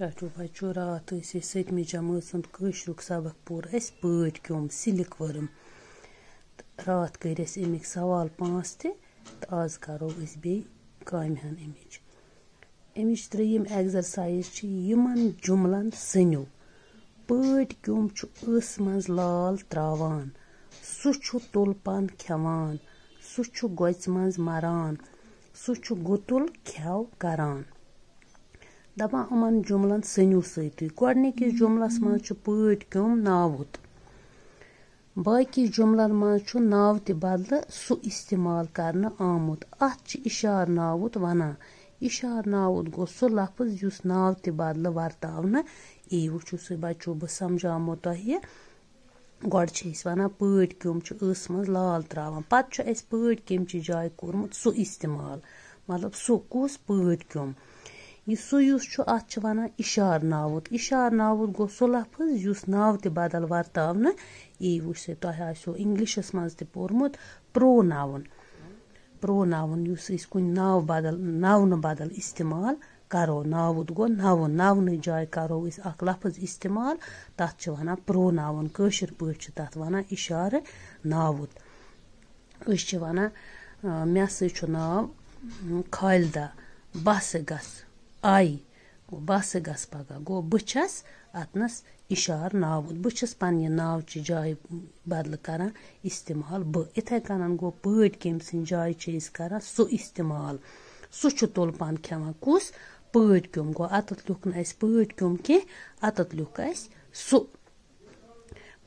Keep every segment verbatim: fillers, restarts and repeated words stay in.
ٹاٹھو بچو، راتھ ٲسۍ أسۍ سٔتمہِ جمٲژ ہُنٛد کٲشرُک سبق پوٚر اَسہِ پٲٹھۍ کیوٚم سِلِک ؤرٕم۔ تہٕ راتھ کٔرۍ اَسہِ اَمِکۍ سوال پانٛژھ تہِ، تہٕ آز کرو أسۍ بیٚیہِ کامہِ ہن اَمِچ۔ اَمِچ ترٛیٚیِم exercise چھِ یِمن جُملن سٔنِو۔ پٲٹھۍ کیوٚم چھُ ٲسہٕ منٛز لال تراوان۔ سُہ چھُ تُل پن کھٮ۪وان۔ سُہ چھُ گۄژِ منٛز مران۔ سُہ چھُ گُتُل کھٮ۪و کران۔ دَپان یِمَن جُملَن سٔنِو سۭتۍ۔ گۄڈٕنِکِس جُملَس منٛز چھُ پٲٹھۍ کیوٚم ناوُت۔ باقی جُملَن منٛز چھُ ناوتہِ بدلہٕ سُہ استعمال کرنہٕ آمُت۔ اَتھ چھِ اِشارٕ ناوُت وَنان۔ اِشارٕ ناوُت گوٚو سُہ لفظ یُس ناوتہِ بدلہٕ ورتاونہٕ یی۔ وٕچھِو سا بچو، بہٕ سمجھاومو تۄہہِ۔ گۄڈٕ چھِ أسۍ وَنان پٲٹھۍ کیوٚم چھُ ٲسہٕ منٛز لال ترٛاوان، پَتہٕ چھُ اَسہِ پٲٹھۍ کیٚمۍ چہِ جایہِ کوٚرمُت سُہ استعمال، مطلب سُہ کُس پٲٹھۍ کیوٚم۔ یہِ سُہ یُس چھُ، اَتھ چھِ وَنان اِشارٕ ناوُت۔ اِشارٕ ناوُت گوٚو سُہ لفظ یُس ناوتہِ بدل ورتاونہٕ یی۔ وٕچھ سا، تۄہہِ آسیو اِنگلِشَس منٛز تہِ پوٚرمُت پرو ناوُن۔ پرو ناوُن یُس أسۍ کُنہِ ناو بدل، ناونہٕ بدل استعمال کرو۔ ناوُت گوٚو ناوُن، ناونٕچ جایہِ کرو أسۍ اکھ لفظ استعمال، تتھ چھِ ونان پرو ناوُن۔ کٲشِر پٲٹھۍ چھِ تتھ ونان اِشارٕ ناوُت۔ أسۍ چھِ ونان، آ، مےٚ سۭتۍ چھُ ناو، م، خالدہ، بہٕ ہسا گژھٕ، I، گوٚو بہٕ ہسا گژھٕ پگاہ، گوٚو بہٕ چھَس اتنَس اِشارٕ ناوُت۔ بہٕ چھَس پننہِ ناوچہِ جایہِ بدلہٕ کران استعمال بہٕ۔ اِتھَے کٔنۍ گوٚو پٲٹھۍ کیٚمۍ سٕنٛدِ جایہِ چھِ أسۍ کران سُہ استعمال۔ سُہ چھُ تُلہٕ پن کھٮ۪وان۔ کُس؟ پٲٹھۍ کیوٚم۔ گوٚو اَتَتھ لیوٚکھ نہٕ اَسہِ پٲٹھۍ کیوٚم کینٛہہ، اَتَتھ لیوٚکھ اَسہِ سُہ۔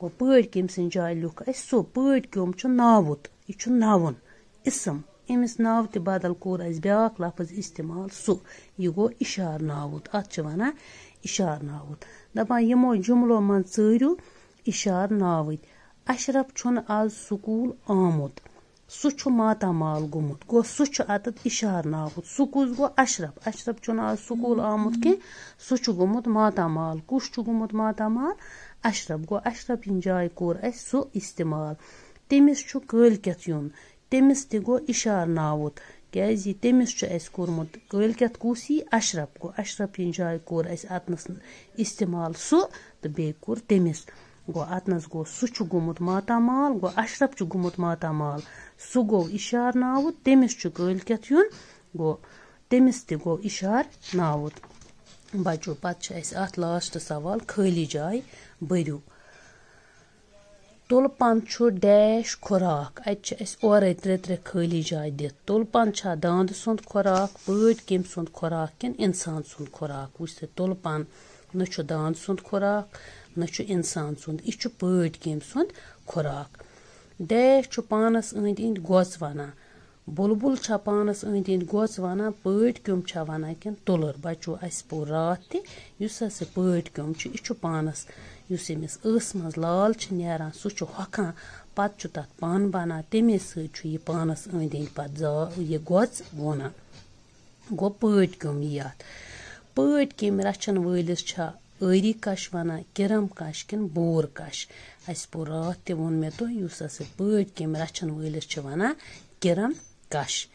گوٚو پٲٹھۍ کیٚمۍ سٕنٛدِ جایہِ لیوٚکھ اَسہِ سُہ۔ پٲٹھۍ کیوٚم چھُ ناوُت، یہِ چھُ ناوُن، اسم۔ أمِس ناوتہِ بدل کوٚر اَسہِ بیٛاکھ لفظ استعمال، سُہ۔ یہِ گوٚو اِشارٕ ناوُت، اَتھ چھِ وَنان اِشارٕ ناوُت۔ دَپان یِمو جُملو منٛز ژٲرِو اِشارٕ ناوٕتۍ۔ اشرف چھُنہٕ آز سکوٗل آمُت۔ سُہ چھُ ماتامال گوٚمُت۔ گوٚو سُہ چھُ اَتَتھ اِشارٕ ناوُت۔ سُہ کُس گوٚو؟ اشرف۔ اشرف چھُنہٕ آز سکوٗل آمُت کینٛہہ۔ سُہ چھُ گوٚمُت ماتامال۔ کُس چھُ گوٚمُت ماتامال؟ اشرف۔ گوٚو اشرف یِن جایہِ کوٚر اَسہِ سُہ استعمال۔ تٔمِس چھُ کٲلۍکٮ۪تھ یُن۔ تٔمِس تہِ گوٚو اِشارٕ ناوُت۔ کیٛازِ یہِ تٔمِس چھُ اَسہِ کوٚرمُت کٲلۍکٮ۪تھ کُس یی؟ اشرف۔ گوٚو اشرف یِن جایہِ کوٚر اَسہِ اَتنَس استعمال سُہ تہٕ بیٚیہِ کوٚر تٔمِس۔ گوٚو اَتنَس گوٚو سُہ چھُ گوٚمُت ماتامال، گوٚو اشرف چھُ گوٚمُت ماتامال۔ سُہ گوٚو اِشارٕ ناوُت، تٔمِس چھُ کٲلۍکٮ۪تھ یُن، گوٚو تٔمِس تہِ گوٚو اِشارٕ ناوُت۔ بچو، پتہٕ چھُ اَسہِ اَتھ last سوال، خٲلی جاے بٔرِو۔ تُلہٕ پَن چھُ dash خوراک۔ اَتہِ چھِ اَسہِ اورَے ترٛےٚ ترٛےٚ خٲلی جاے دِتھ۔ تُلہٕ پَن چھا دانٛدٕ سُنٛد خوراک، پٲٹھۍ کیٚمۍ سُنٛد خوراک کِنہٕ اِنسان سُنٛد خوراک؟ وٕچھ سا، تُلہٕ پَن نہ چھُ دانٛد سُنٛد خوراک، نہ چھُ اِنسان سُنٛد۔ یہِ چھُ پٲٹھۍ کیٚمۍ سُنٛد خوراک۔ Dash چھُ پانَس أنٛدۍ أنٛدۍ گۄژھ وَنان۔ بُلبُل چھا پانَس أنٛدۍ أنٛدۍ گۄژھ وَنان، پٲٹھۍ کیوٚم چھا وَنان کِنہٕ تُلُر؟ بَچو، اَسہِ پوٚر راتھ تہِ، یُس ہسا پٲٹھۍ کیوٚم چھُ، یہِ چھُ پانَس، یُس أمِس ٲسہٕ منٛز لال چھِ نیران، سُہ چھُ ہۄکھان، پَتہٕ چھُ تَتھ پَن بَنان، تَمے سۭتۍ چھُ یہِ پانَس أنٛدۍ أنٛدۍ پَتہٕ زا-، یہِ گۄژھ وُنان۔ گوٚو پٲٹھۍ کیوٚم یی اَتھ۔ پٲٹھۍ کیٚمۍ رَچھَن وٲلِس چھا ٲری کَش وَنان، کِرَم کَش کِنہٕ بور کَش؟ اَسہِ پوٚر راتھ تہِ، ووٚن مےٚ تۄہہِ، یُس ہسا پٲٹھۍ کیٚمۍ رَچھَن وٲلِس چھِ وَنان کِرَم کَش۔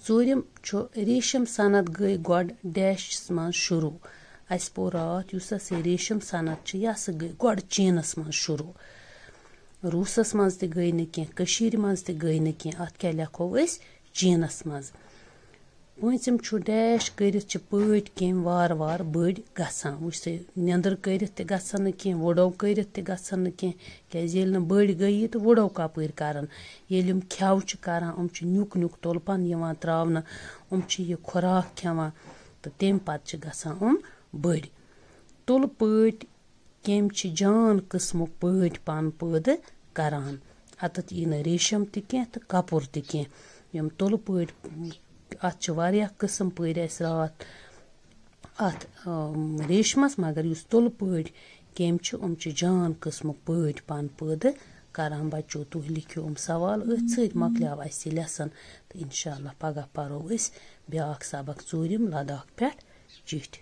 ژوٗرِم چھُ ریشم صنعت گٔے گۄڈٕ dash منٛز شروٗع۔ اَسہِ پوٚر راتھ یُس ہسا ریشم صنعت چھِ، یہِ ہسا گٔے گۄڈٕ چیٖنَس منٛز شروٗع۔ روٗسَس منٛز تہِ گٔے نہٕ کینٛہہ، کٔشیٖرِ منٛز تہِ گٔے نہٕ کینٛہہ۔ اَتھ کیٛاہ لیکھو أسۍ؟ چیٖنَس منٛز۔ پوٗنٛژِم چھُ dash کٔرِتھ چھِ پٲٹھۍ کیٚمۍ وارٕ وارٕ بٔڑۍ گژھان۔ وٕچھ سا، نیٚنٛدٕر کٔرِتھ تہِ گژھن نہٕ کینٛہہ، وُڈو کٔرِتھ تہِ گژھن نہٕ کینٛہہ، کیٛازِ ییٚلہِ نہٕ بٔڑۍ گٔیی تہٕ وُڈو کَپٲرۍ کَرَن؟ ییٚلہِ یِم کھٮ۪و چھِ کَران، یِم چھِ نیُک نیُک تُلہٕ پَن یِوان ترٛاونہٕ، یِم چھِ یہِ خوراک کھٮ۪وان تہٕ تَمہِ پَتہٕ چھِ گژھان یِم بٔڑۍ۔ تُلہٕ پٲٹھۍ کیٚمۍ چھِ جان قٕسمُک پٲٹھۍ پَن پٲدٕ کَران۔ اَتَتھ یی نہٕ ریشم تہِ کینٛہہ تہٕ کَپُر تہِ کینٛہہ۔ یِم تُلہٕ پٲٹھۍ، اَتھ چھِ واریاہ قٕسٕم پٔرۍ اَسہِ راتھ اَتھ، آم، ریشمَس، مگر یُس تُلہٕ پٲٹھۍ کیٚمۍ چھِ، یِم چھِ جان قٕسمُک پٲٹھۍ پَن پٲدٕ کَران۔ بَچو، تُہۍ لیکھِو یِم سوال أتھۍ سۭتۍ، مۄکلیو اَسہِ یہِ lesson۔ تہٕ اِنشاء اللہ پَگاہ پَرو أسۍ بیٛاکھ سبق، ژوٗرِم، لداخ پٮ۪ٹھ چِٹھۍ۔